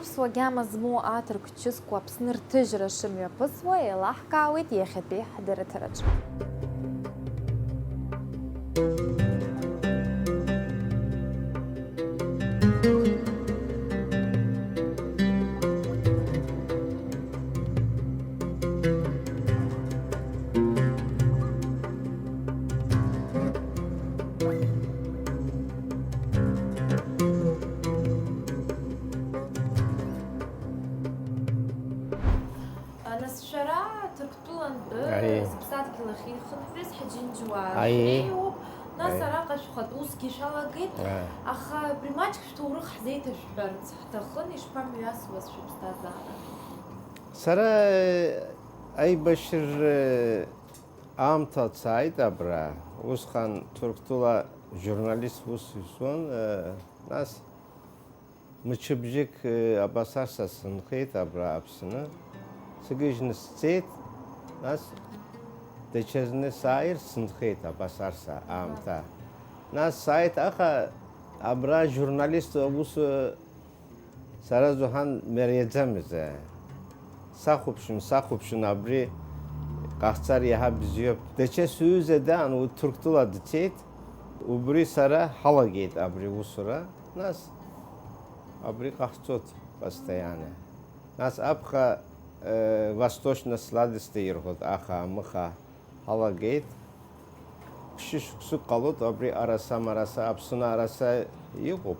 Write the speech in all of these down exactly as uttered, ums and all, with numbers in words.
Аԥсуа гьама змоу аҭырқә чысқәа Аԥсны рҭыжьра шымҩаԥысуа еилаҳкаауеит иахьатәи ҳдырраҭараҿы. Нас шәара Ҭырқәтәылантәи Аиеи. Зыԥсадгьыл ахь ихынҳәыз Ҳаџьынџьуаа Аиеи. Шәреиуоуп, нас Аиеи. Араҟа шәхатә усгьы шәалагеит, Аиеи. Аха абри маҷк шәҭоурых ҳзеиҭашәҳәарц ҳҭахын, ишԥамҩасуаз шәыԥсҭазаара? Сара, э, аибашьра, э, аамҭа сааит абра, усҟан Ҭырқәтәыла журналист ус изуан, э, нас мчыбжьык, э, абасарса сынхеит абра Аԥсны. Сыгыжьны сцеит, нас даҽазны сааир сынхеит абасарса аамҭа. Нас сааит, аха абра журналист аус, э, сара зуҳәан мариаӡамызт. Сахәаԥшын, сахәаԥшын, абри ҟаҳҵар иаҳа бзиоуп. Даҽа сҩыза даан, уи Ҭырқәтәыла дцеит, убри сара ҳалагеит абри усура. Нас абри ҟаҳҵоит постоянно. Нас аԥхьа, э, восточно-сладости ирҳәоит, аха амыха ҳалагеит. Ԥшьышықәсык ҟалоит абри араса-мараса, Аԥсны араса иҟоуп.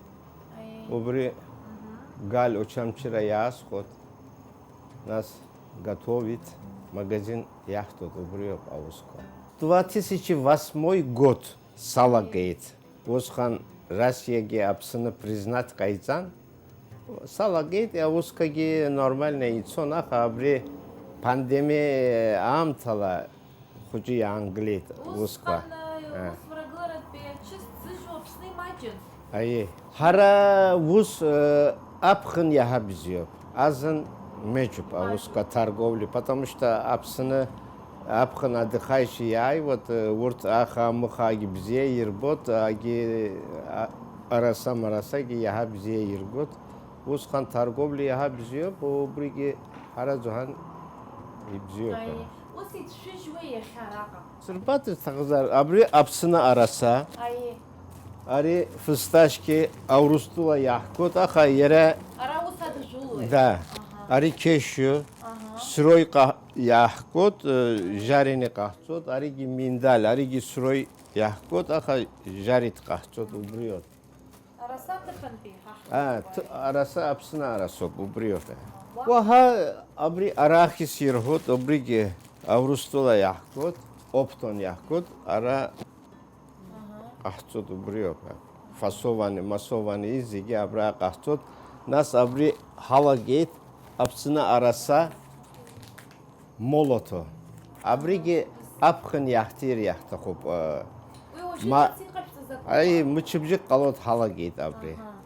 Аиеи. Убри Мгм. Галь Очамчыра иаасхәоит. Нас готовит, магазин иаҳҭоит, убриоуп аусқәа. Два тысячи восьмой год салагеит. Усҟан Россиагьы Аԥсны признать ҟаиҵан. Салагеит, аусқәагьы нормально ицон, аха абри пандемиа аамҭала хәыҷы иаангылеит усқәа. Усҟан, э, Ыы. Усмрагыларатәи ачыс ӡыжәуа Аԥсны имаҷын. Аиеи. Ҳара ус, э, аԥхын иаҳа бзиоуп. Азын меҷуп аусқәа, торговли, потому что Аԥсны, аԥхын адыхаишьа иааиуеит, э, урҭ аха-мыхагьы бзиа ирбоит, агьи, а, араса-марасагьы иаҳа бзиа иргоит. Усҟан торговли иаҳа бзиоуп, убригьы ҳара зуҳәан ибзиоуп. Аиеи. Ус ицәшәыжьуеи иахьа араҟа? Сырбарц сҭахызар, абри Аԥсны араса. Аиеи. Ари фысташки Аурыстәыла иаҳкуеит, аха иара Ара ус адыжәулоит. Да. Аҳа. Ари кешью, Аҳа. Срой ҟа-, иаҳкуеит, э, жареный ҟаҳҵоит, аригьы миндаль, аригьы срой иаҳкуеит, аха жарит ҟаҳҵоит, убриоуп. Араса ҭыԥантәи ҳаҳҭоит. А, ҭы-, араса Аԥсны арасоуп, убриоуп. Уа? Уаҳа абри арахис ирҳәоит, убригьы Аурыстәыла иаҳкуеит, оптом иаҳкуеит, ара Аҳа. Ҟаҳҵоит, убриоуп. Фасовани, масовани, зегьы абра ҟаҳҵоит. Нас абри ҳалагеит, Аԥсны араса молото. Абригьы аԥхын иаҳҭир иаҳҭахуп, э, Уи уажәы ма-, ҿыц иҟашәҵаз акәыма? Аи, мчыбжьык ҟалоит ҳалагеит абри. Аҳа, аҳа,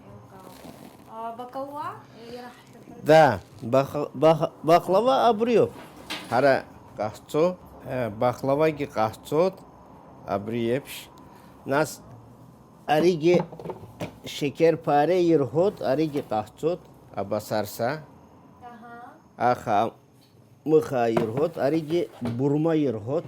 еилкаауеит. А, бакалуа? Иара ҳшәаҳәарц. Да, баха-, баха-, баклава абриоуп. Ҳара ҟаҳҵо, э, баклавагьы ҟаҳҵоит абри еиԥш. Нас аригьы шекер паре ирҳәоит, аригьы ҟаҳҵоит, абасарса. Аҳа. Аха мыха ирҳәоит, аригьы бурма ирҳәоит,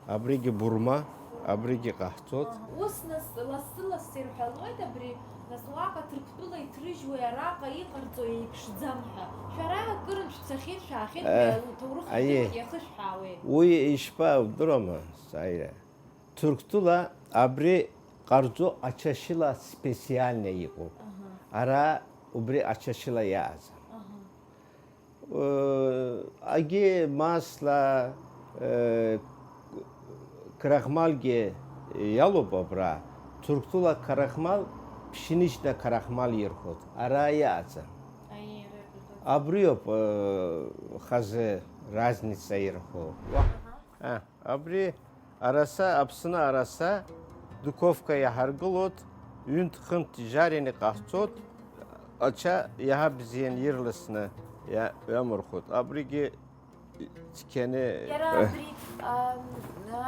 абригьы бурма, абригьы ҟаҳҵоит. Аҳа. Ус нас лассы-лассы ирҳәалоит абри, нас уаҟа Ҭырқәтәыла иҭрыжьуеи араҟа иҟарҵои еиԥшӡам ҳәа. Шәара акырынтә шәцахьеит, шәаахьеит, Еҳ, уи аҭоурых аиеи. Удыруеит, иахышәҳәаауеи? Уи ишԥа, удыруама, сааира. Ҭырқәтәыла абри ҟарҵо ачашьыла специально иҟоуп. Аҳа. Ара убри ачашьыла иааӡам. Аҳа. Э, агьи масла, э, крахмалгьы иалоуп абра. Ҭырқәтәыла крахмал, пшенична крахмал ирҳәоит. Ара иааӡам. Аиеи, ара иҟаиҵоит. Абриоуп, э, хазы разница ирҳәо. Аҳа. А, абри араса, Аԥсны араса, духовка иаҳаргылоит, ҩынтә-хынтә жарены иҟаҳҵоит, ача иаҳа бзианы ирласны иа-, иамырхәоит. Абригьы цқьаны. Иара абри, а,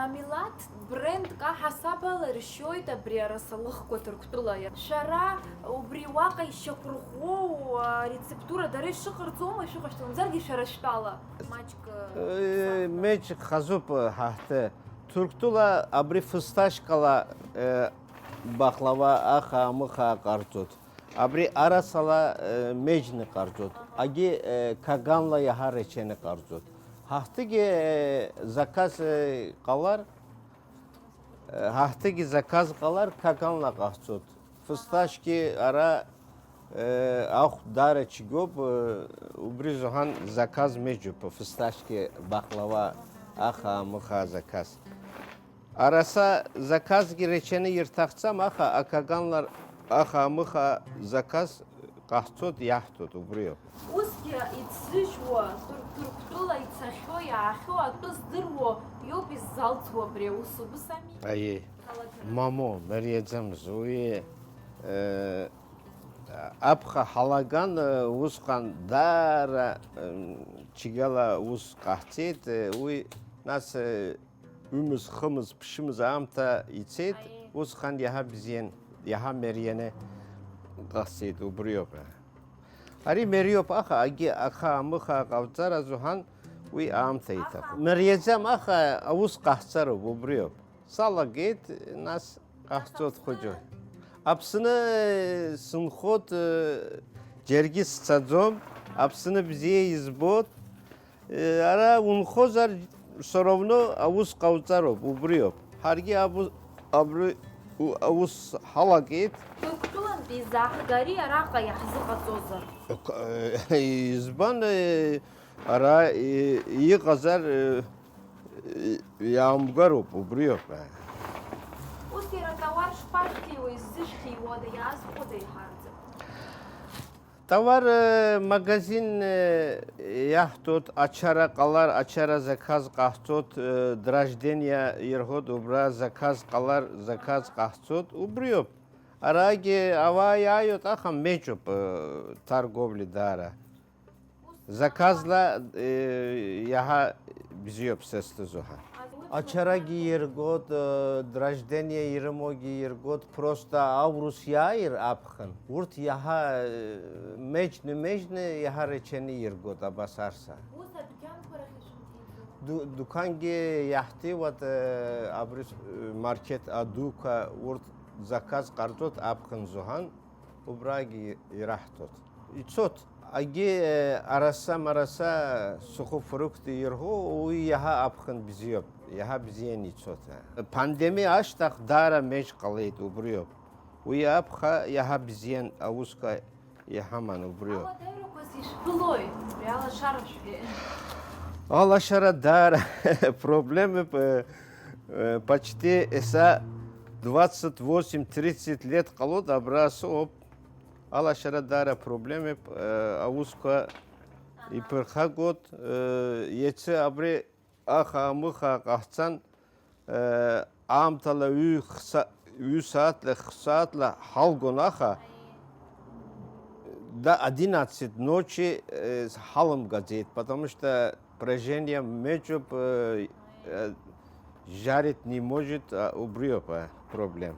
амилаҭ брендк аҳасабала иршьоит абри арасалыхқәа Ҭырқәтәыла. Шәара убри уаҟа ишьақәырӷәӷәоу арецептура дара ишыҟарҵома шәыҟашәҵо, мамзаргьы шәара шәтәала маҷк, э, э, меч хазуп, э, ҳаҳҭы. Ҭырқәтәыла абри фысташкала, э, баҟлава аха-амыха ҟарҵоит. Абри арасала, э, меџьны ҟарҵоит. Агьи, э, каганла иаҳа речени ҟарҵоит. Ҳаҳҭыгьы, э, заказ, э, ҟалар, э, ҳаҳҭыгьы заказ ҟалар, каганла ҟаҳҵоит. Фысташки ара, э, ахә дара чгоуп, э, убри зуҳәан заказ меџьуп, фысташки баҟлава, аха-амыха заказ. Араса заказгьы речаны ирҭахӡам, аха акаганла аха-амыха заказ ҟаҳҵоит, иаҳҭоит, убриоуп. Усгьы иӡыжьуа, Ҭыр-, Ҭырқәтәыла ицахьоу, иаахьоу атәы здыруа иоуп иззалҵуа абри аус, убыс ами? Аиеи. Ҳалагара. Мамоу, мариаӡамыз, уи, э, аԥха ҳалаган, э, усҟан даара, э, чгала ус ҟаҳҵеит, э, уи, нас, э, ҩымыз, хымыз, ԥшьымыз аамҭа ицеит, аиеи, усҟан иаҳа бзиан, иаҳа марианы ҟасҵеит, убриоуп. Ари мариоуп, аха агьи аха-амыха ҟауҵар азыҳәан уи аамҭа иҭахуп. Мариаӡам, аха аус ҟаҳҵароуп, убриоуп. Салагеит, нас ҟаҳҵоит хәыҷы. Аԥсны сынхоит, э, џьаргьы сцаӡом, Аԥсны бзиа избоит. Ара унхозар, всё равно аус ҟауҵароуп, убриоуп. Ҳаргьы абу-, абри у-, аус ҳалагеит. Ҭырқәтәылантәи изааҳгари араҟа иаҳзыҟаҵозар? Ок-, э, избан, э, ара и-, иҟазар, э, и-, иаамгароуп, убриоуп. Ус иара атауар шԥашәҭиуеи, зышәҭиуада, иаазхәода иҳарӡып? Товар, э, магазин, э, иаҳҭоит, ачара ҟалар, ачара заказ ҟаҳҵоит, э, драждениа ирҳәоит, убра заказ ҟалар, заказ ҟаҳҵоит, убриоуп. Арагьы ауаа иааиуеит, аха меҷуп, э, торговли даара. Заказла, э, иаҳа бзиоуп са сзыҳәа. Ачарагьы иргоит, э, драждениа ирымоугьы иргоит, просто аурыс иааир аԥхын. Урҭ иаҳа, э, меџьны-меџьны иаҳа рычаны иргоит абас арса. Ус адәқьанқәа рахь ишәымҭиӡо? Ду-, дукангьы иаҳҭиуеит, э, абри, э, маркет адуқәа, урҭ заказ ҟарҵоит аԥхын зуҳәан. Убрагьы ираҳҭоит. Ицоит. Агьи, э, араса-мараса сухофрукты ирҳәо, уи иаҳа аԥхын бзиоуп, иаҳа бзиан ицоит. Пандемиа ашьҭахь даара меч ҟалеит, убриоуп. Уи аԥха иаҳа бзиан аусқәа иҳаман, убриоуп. Ауадаҩрақәа зышәԥылои, абри алашара шәҳәеит? Алашара даара проблемоуп, э, Э, почти еса двадцать восемь тридцать лет ҟалоит абра соуп. Алашара даара проблемоуп, э, аусқәа иԥырхагоит, э, иацы абри аха-амыха ҟаҳҵан, э, аамҭала ҩы-хса-, ҩы сааҭла, х-, сааҭла ҳалгон, аха до одиннадцать ночи, э, ҳалымгаӡеит, потому что Брожение меҷуп, э, э, жарить не может, а, убриоуп, а, проблем.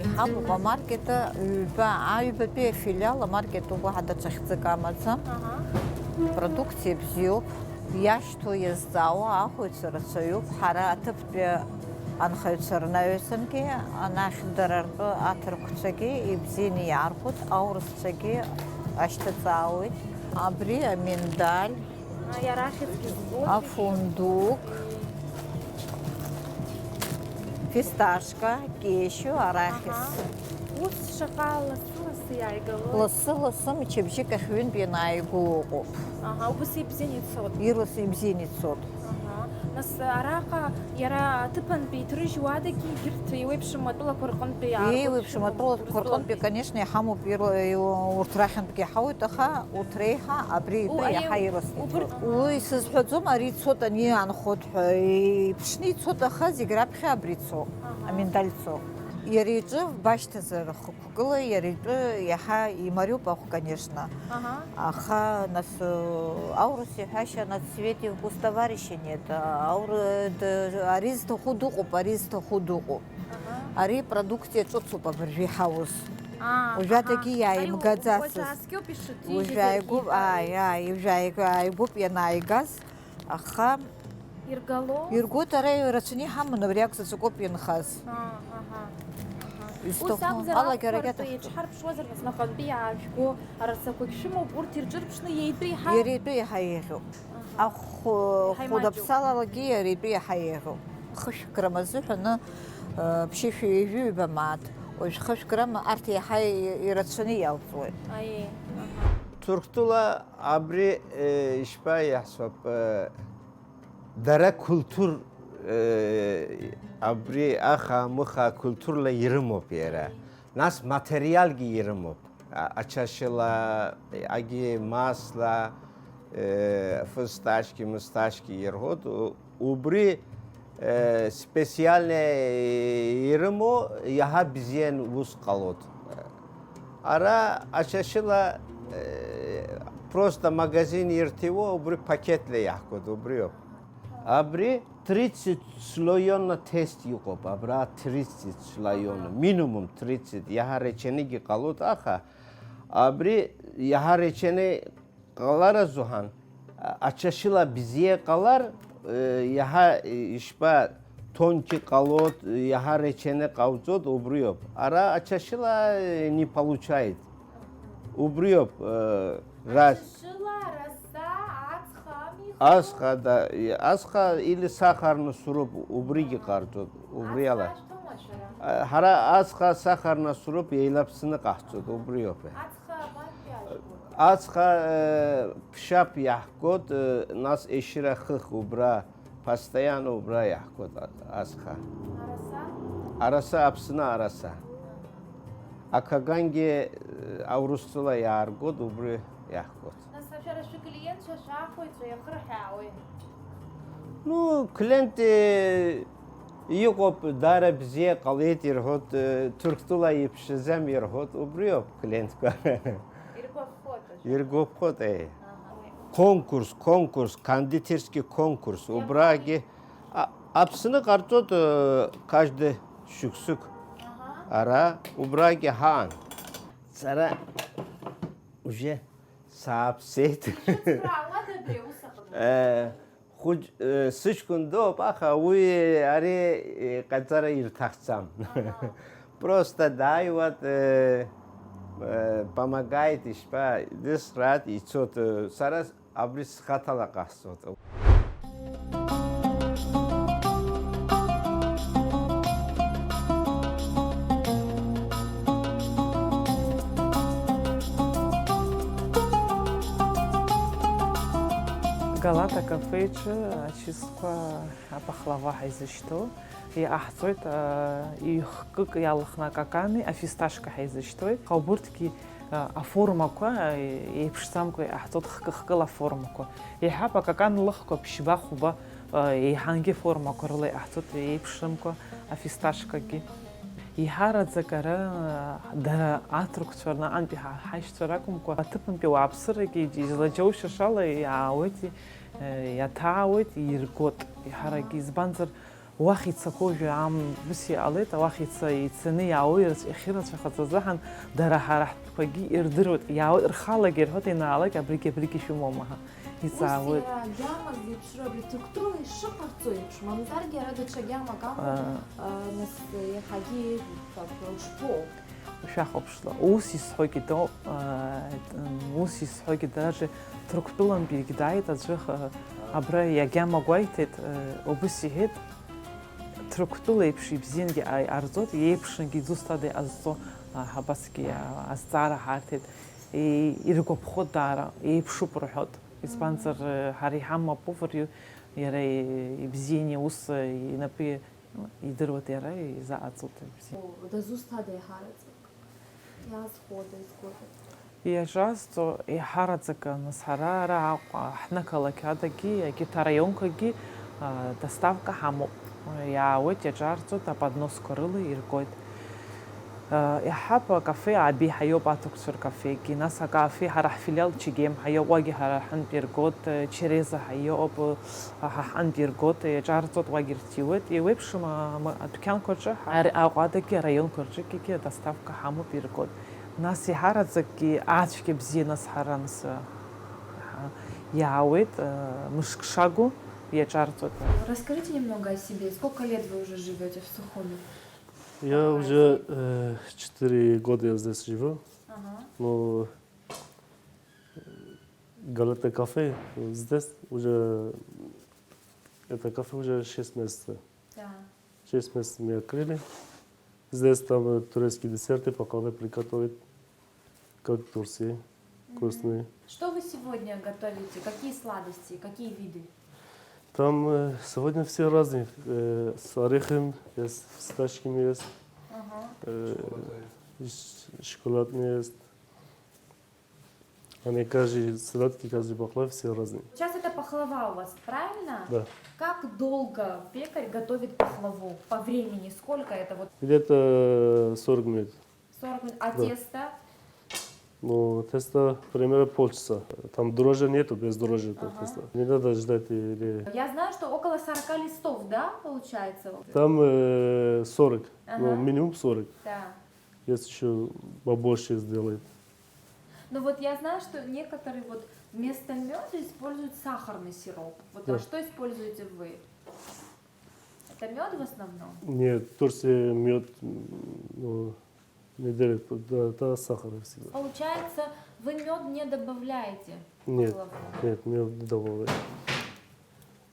Иҳамоуп амаркет ҩба, аҩбатәи афилиал амаркет угәаҳа даҽа хьӡык амаӡам. Аҳа. Продукциа бзиоуп, иашьҭоу иазҵаауа ахәаҩцәа рацәаҩуп, ҳара аҭыԥтәи анхаҩцәа рнаҩсангьы анахь дара ртәы аҭырқәцәагьы ибзианы иаархәоит, аурысцәагьы ашьҭаҵаауеит. Абри аминдаль, иара ахьӡгьы збоит. Афундук, фисташка, кешью, арахис. Аҳа. Ус шаҟа лассы-лассы иааигалои? Лассы-лассы, мчыбжьык ахь ҩынтә ианааиго ыҟоуп. Аҳа, убас ибзианы ицоит. Ирас ибзианы ицоит. Аҳа. Нас араҟа иара аҭыԥантәи иҭрыжьуадагьы егьырҭ еиуеиԥшым атәылақәа рҟынтәи иааргоит. Еиуеиԥшым атәылақәа рҟынтәи, конечно, иҳамоуп, ир-, урҭ рахьынтәгьы иҳауеит, аха урҭ реиҳа абри итәы иаҳа ирасны ицоит. Уи сызҳәаӡом, ари ицоит, ани анхоит ҳәа, иԥшны ицоит, аха зегь раԥхьа абри ицоуп, аминдаль ицоуп. Иара иҿы башьҭазар хықәкыла, иара итәы иаҳа имариоуп ахә, конечно. Аха, нас, э, аурыс иҳәашьа на цвете вкус товарища нет. Аур-, д-, ари зҭаху дыҟоуп, ари зҭаху дыҟоуп. Ари продукциа ҿыцуп абыржәы иҳаус. Уажәадагьы иааимгаӡацызт. Уажәы ааигәоуп, ааи, ааи, уажәы ааигәоуп ианааигаз, аха иргоит, ара ирацәаны иҳаман, абри акәзаҵәык ауп ианхаз. Ус акәзар, алагьарагьы ахәмарҭа аҭахӡам. Иаҽҳарԥшуазар, нас нахантәи иаажәго арасақәагь шәымоуп, урҭ ирҿырԥшны иара итәы иаҳа еиӷьуп. Ахә-, хәыда ԥсалалагьы иара итәы иаҳа еиӷьуп. Хышә грамм азыҳәаны, э, ԥшьышәи ҩажәи ҩба мааҭ, уажә хышә грамм арҭ иаҳа и-, ирацәаны иалҵуеит. Ҭырқәтәыла абри, э, ишԥа иаҳҳәап, э, дара культур, э, абри аха-мыха культурла ирымоуп иара. Нас материалгьы ирымоуп. А-, ачашьыла, агьи масла, э, фысташки, мысташки ирҳәоит. У-, убри, э, специальный ирымоу иаҳа бзиан ус ҟалоит. Ара ачашьыла, э, просто магазин ирҭиуа, убри пакетла иаҳкуеит, убриоуп. Абри тридцать слоённый тест иҟоуп, абра тридцать слоённый, минимум тридцать, иаҳа реченегьы ҟалоит, аха абри иаҳа речене ҟалар азыҳәан, а-, ачашьыла бзиа ҟалар, э, иаҳа, э, ишԥа, тонкий ҟалоит, иаҳа речене ҟауҵоит, убриоуп. Ара ачашьыла, э, не получает. Убриоуп, э, раз. Ачашьыла, араса, ацха ами иху? Ацха, да, и-, ацха или сахарный сироп, убригьы ҟарҵоит, убри ала. Ацха ашәҭума шәара? А, ҳара ацха сахарный сироп еилаԥсны ҟаҳҵоит, убриоуп. Ацха абантәи ажәгәа? Ацха, э, ԥшьаԥ иаҳгоит, э, нас ешьыра хых убра, постоянно убра иаҳгоит а-, ацха. Араса? Араса, Аԥсны араса. Ақагангьы, э, аурыстәыла иааргоит, убри иаҳгоит. Нас шәара шәыклиентцәа, шәаахәаҩцәа иахырҳәаауеи? Ну, клиент, э, иҟоуп, даара бзиа ҟалеит ирҳәоит, э, Ҭырқәтәыла иԥшӡам ирҳәоит, убриоуп клиентқәа. Иргәаԥхоит. Иргәаԥхоит, э. Аҳа. Конкурс, конкурс, кондитерский конкурс, убрагьы, а, Аԥсны ҟарҵоит, э, каждый шықәсык. Аҳа. Ара, убрагьы ҳаан. Сара уже сааԥсеит. Ишәыцхраауада абри аус аҟны? Э, хәыҷ, э, сыҷкәын дууп, аха уи ари, э, ҟаҵара ирҭахӡам. Аҳа. Просто дааиуеит, э, э, помогает, ишԥа, дысрат, ицоит, э, сара с-, абри схаҭала ҟасҵоит. Галата кафе иҿы ачысқәа, апахлава ҳаизышьҭоу, иҟаҳҵоит, а, ҩ-хкык иалхны акакани афисташка ҳаизышьҭоит. Аха убырҭгьы, а, аформақәа, а, еиԥшӡамкәа иҟаҳҵоит, хкы-хкыла аформақәа. Иаҳҳәап, акакан лыхқәа ԥшьба-хәба, а, еиҳангьы аформақәа рыла иҟаҳҵоит, еиԥшымкәа афисташкагьы. Еиҳараӡак ара, а, дара аҭырқәцәа рнаҟынтәи ҳа-, ҳаишьцәа ракәымкәа, аҭыԥантәи ауааԥсырагьы излаџьоушьашала иаауеит, и-, а, иаҭаауеит, иргоит еиҳаракгьы. Избанзар, уахь ицақәоу жәа аамҭа ус иҟалеит, уахь ица-, ицаны иаауеи рацәа-, иахьырацәахаз азыҳәан, дара ҳара ҳтәқәагьы ирдыруеит, иаауеит, рхалагьы ирҳәоит, ианаалак, абригь, абригь ишәымоума ҳәа. Ус иҵаауеит. Иара агьама зеиԥшроу абри Ҭырқәтәыла ишыҟарҵо еиԥш, мамзаргьы ара даҽа гьамак амоуп, Аа. а, нас иаҳагьы еиӷьуп ҳәа ушԥоу? Шәахәаԥшла, ус изҳәогьы доуп, аа, ус изҳәогьы даже Ҭырқәтәылантәигьы дааит аӡәы, х-, абра иагьама гәеиҭеит, э, убыс иҳәеит, Ҭырқәтәыла еиԥш ибзиангьы ааи-, ҟарҵоит, иеиԥшынгьы изусҭада иҟазҵо, а, абасгьы, а, азҵаара ҳарҭеит, и-, иргәаԥхоит даара, еиԥшуп рҳәоит, избанзар, э, ҳара иҳамоу аповар ю-, иара и-, ибзианы иус, э, инапы идыруеит иара, изаҟаҵоит ибзиа. О, дызусҭада еиҳараӡак? Иаазхәода, изгода? Иаҿазҵо еиҳараӡак, нас ҳара ара Аҟәа ҳнықалақь адагьы, егьырҭ араионқәагьы, а, доставка ҳамоуп. Иаауеит, иаҿарҵоит, аподносқәа рыла иргоит. Иаҳҳәап, акафе Аби ҳәа иоуп аҭырқәцәа ркафегьы, нас акафе ҳара ҳфилиал Чегем ҳәа иоуп, уагьы ҳара ҳҟынтә иргоит, Череза ҳәа иоуп, ҳа ҳҟынтә иргоит, иаҿарҵоит, уагьы ирҭиуеит. Еиуеиԥшым ам-, адәқьанқәа рҿы, ҳа-, Аҟәадагьы, араионқәа рҿы кьыкьа доставка ҳамоуп, иргоит. Нас еиҳараӡакгьы ацәгьа бзиа, нас ҳара, нас, ҳа-, иаауеит, мышк шагу иаҿарҵоит. Расскажите немного о себе. Сколько лет вы уже живёте в Сухуми? Я уже э, четыре года я здесь живу. Ага. Ну, Галета кафе, здесь уже, это кафе уже шесть месяцев. Да. Шесть месяцев мы открыли. Здесь там э, турецкие десерты, баклава приготовит, как в Турции, вкусные. Что вы сегодня готовите? Какие сладости, какие виды? Там э, сегодня все разные. Э, с орехом есть, с фисташками есть, Ага. э, и ш- шоколадные есть. Они каждый сладкий, каждый баклава, все разные. Сейчас это пахлава у вас, правильно? Да. Как долго пекарь готовит пахлаву? По времени сколько это вот? Где-то сорок минут. Сорок минут. А Да. тесто? Ну, тесто примерно полчаса. Там дрожжи нету, без дрожжи это Ага. тесто. Не надо ждать или... Я знаю, что около сорока листов, да, получается? Там э, сорок, ну, Ага. минимум сорок. Да. Есть еще побольше сделать. Ну вот я знаю, что некоторые вот вместо меда используют сахарный сироп. Вот а Да. что используете вы? Это мед в основном? Нет, в Турции мед ну, не делают, да, да, сахар всегда. Получается, вы мед не добавляете в Нет, пахлаву? нет, мед не добавляют.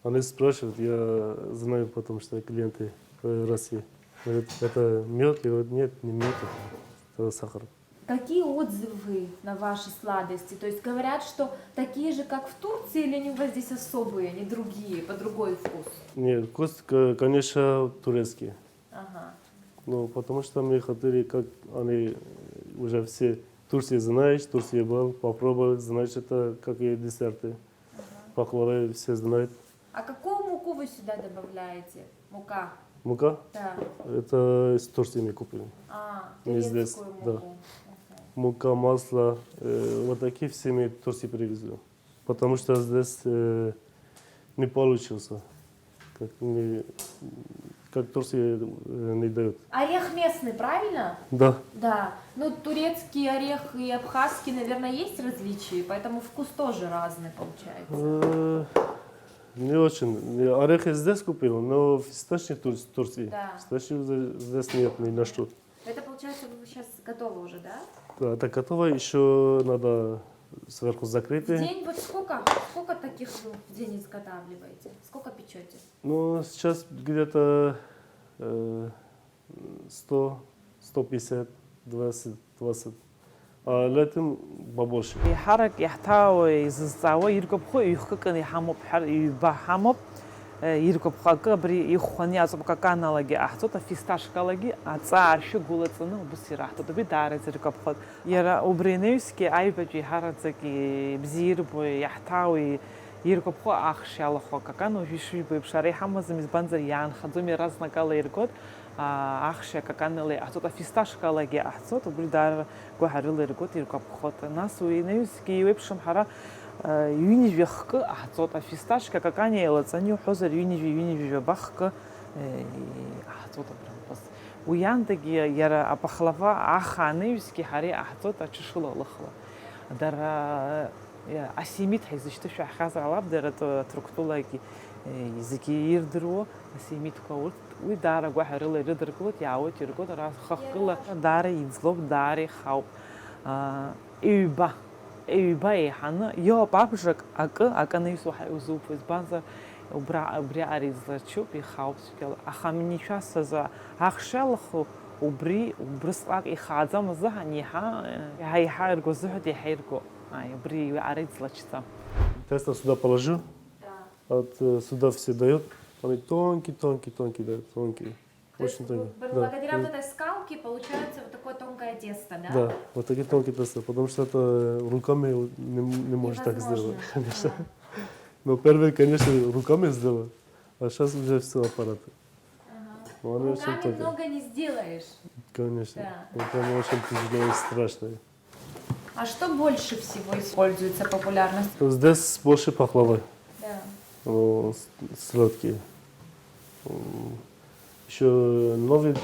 Они спрашивают, я знаю, потому что клиенты э, России. Говорят, это мед? Я говорю, нет, не мед, это сахар. Какие отзывы на ваши сладости? То есть говорят, что такие же, как в Турции, или они у вас здесь особые, они другие, по другой вкус? Нет, вкус, к- конечно, турецкий. Ага. Ну, потому что мы хотели, как они э, уже все, Турции знаешь, Турции был, попробовал, знаешь, это какие десерты. Баклава все знают. А какую муку вы сюда добавляете? Мука? Мука? Да. Это из Турции мы купили. А, Не здесь, турецкую да. муку. Мгм. Мука, масло, э, вот такие все мы Турции привезли. Потому что здесь э, не получился. Как, не, как Турции э, не дают. Орех местный, правильно? Да. Да. Ну, турецкий орех и абхазский, наверное, есть различия, поэтому вкус тоже разный получается. Э, Не очень. Не, орехи здесь купил, но фисташки Тур- Турции. Да. Фисташки здесь нет ни на что. Это получается, вы сейчас готовы уже, да? Да, это готово, еще надо сверху В закрыть. день вот сколько, сколько таких вы в день изготавливаете? Сколько печете? Ну, сейчас где-то э, сто, сто пятьдесят, двадцать, двадцать. А летом побольше. Еиҳарак иаҳҭаауа, изызҵаауа, иргәаԥхо ҩ-хкык иҳамоуп ҳәа, ҩба ҳамоуп. Э, иргәаԥхо акы абри ихәханы иаҵоуп, акаканалагьы аҳҵоит, афисташкалагьы аҵаа аршәы гәылаҵаны убыс ираҳҭоит. Убри даараӡа иргәаԥхоит. Иара убри анаҩсгьы аҩбатәи еиҳараӡак ибзиа ирбо, иаҳҭаауа, иргәаԥхо ахш иалахәу акакан уажәы ишыжәбо еиԥш ара иҳамаӡам, избанзар иаанхаӡом, иаразнакала иргоит, аа, ахш акаканала иҟаҳҵоит, афисташкалагьы иҟаҳҵоит, убри даара гәаҳәарыла иргоит, иргәаԥхоит. Нас уи анаҩсгьы еиуеиԥшым ҳара, аа, ҩынҩажәа хкы аҳҵоит, афисташка акакан еилаҵаны иуҳәозар, ҩынҩажәа, ҩынҩажәи жәаба хкы, э, аҳҵоит абрантәыс. Уи аандагьы иара апахлава аха анаҩсгьы ҳара иҟаҳҵоит аҽышыла лыхла. Дара, э, асемит ҳәа изышьҭышәаҳхьазар ҟалап, дара т-, Ҭырқәтәылагьы, э, зегьы ирдыруа асемитқәа урҭ, уи даара гәаҳәарыла ирыдыркылоит, иаауеит, иргоит, ара хахкыла даара иӡлоуп, даара ихауп. А, ҩба, ҩба еиҳаны иоуп абжак акы, акы анаҩс уаҳа иузуԥо, избанзар, убра, убриаҟара изларчуп, ихауп цәгьала. Аха аминишәасазы ахш иалахо, убри, убрысҟак ихааӡам азыҳәан, иаҳа, иаҳа, иаҳа ирго азыҳәан, иаҳа ирго. Ааи, убри ара излачӡам. Тесто сюда положу. Да. Вот э, сюда все дают. Они тонкий, тонкий, тонкий дают, тонкий. То есть Очень б- тонкий. б- Да. благодаря вот этой скалке получается вот такое тонкое тесто, да? Да, вот такие тонкие тесто, потому что это руками не, не можешь так Невозможно. сделать, конечно. Да. Но первый, конечно, руками сделал, а сейчас уже все аппараты. Ага. Ну, они очень Руками только, много не сделаешь. конечно. Да. Ну, там очень тяжело и страшно. А что больше всего используется популярность? Ну, здесь больше пахлавы, Да. ну, с- сладкие. Еще новый,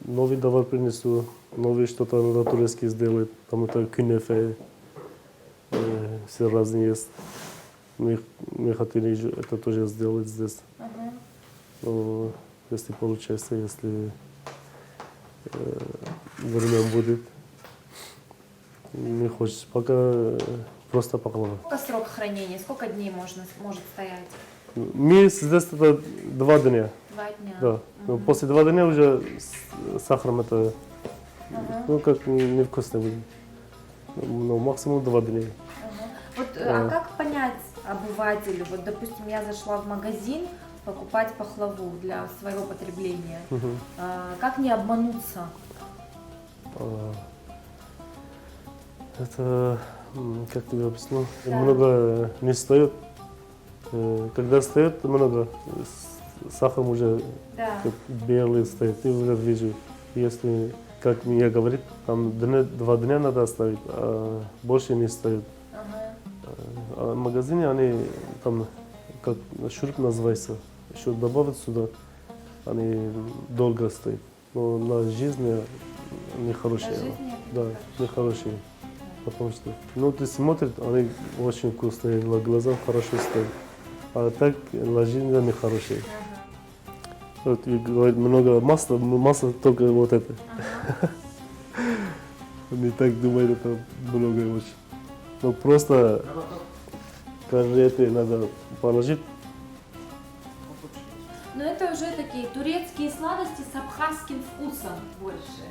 новый товар принесу, новый что-то на турецкий сделает. Там это кюнефе, э, все разные есть. Мы, мы хотели же это тоже сделать здесь. Мгм. Ну, если получается, если э, время будет, не хочется. Пока э, просто пахлава. Сколько срок хранения? Сколько дней можно, может стоять? Мы здесь это два дня. Два дня. Да. Но Мгм. После два дня уже с- сахаром это, Ага. ну, как не- невкусно будет. Ну, максимум два дня. Ага. Вот э, Да. А как понять обывателю? Вот, допустим, я зашла в магазин покупать пахлаву для своего потребления. Мгм. А, как не обмануться? А, Это, м, как тебе объясню? Да. Много не стоит. Э, Когда стоит много, с- сахар уже Да. как белый стоит, и уже вижу. Если, как мне говорит, там дня- два дня надо оставить, а больше не стоит. Ага. А в магазине они там, как шуруп называется, еще добавят сюда, они долго стоят. Но на жизни нехорошие. На жизни Да, это нехорошие. Потому что, ну, ты смотришь, они очень вкусные, на глазам хорошо стоят. А так на жизни нехорошие. Ага. Вот и говорит, много масла, м- масло только вот это. Ага. Не так думает, это много очень. Ну, просто каждый это надо положить. Но это уже такие турецкие сладости с абхазским вкусом больше.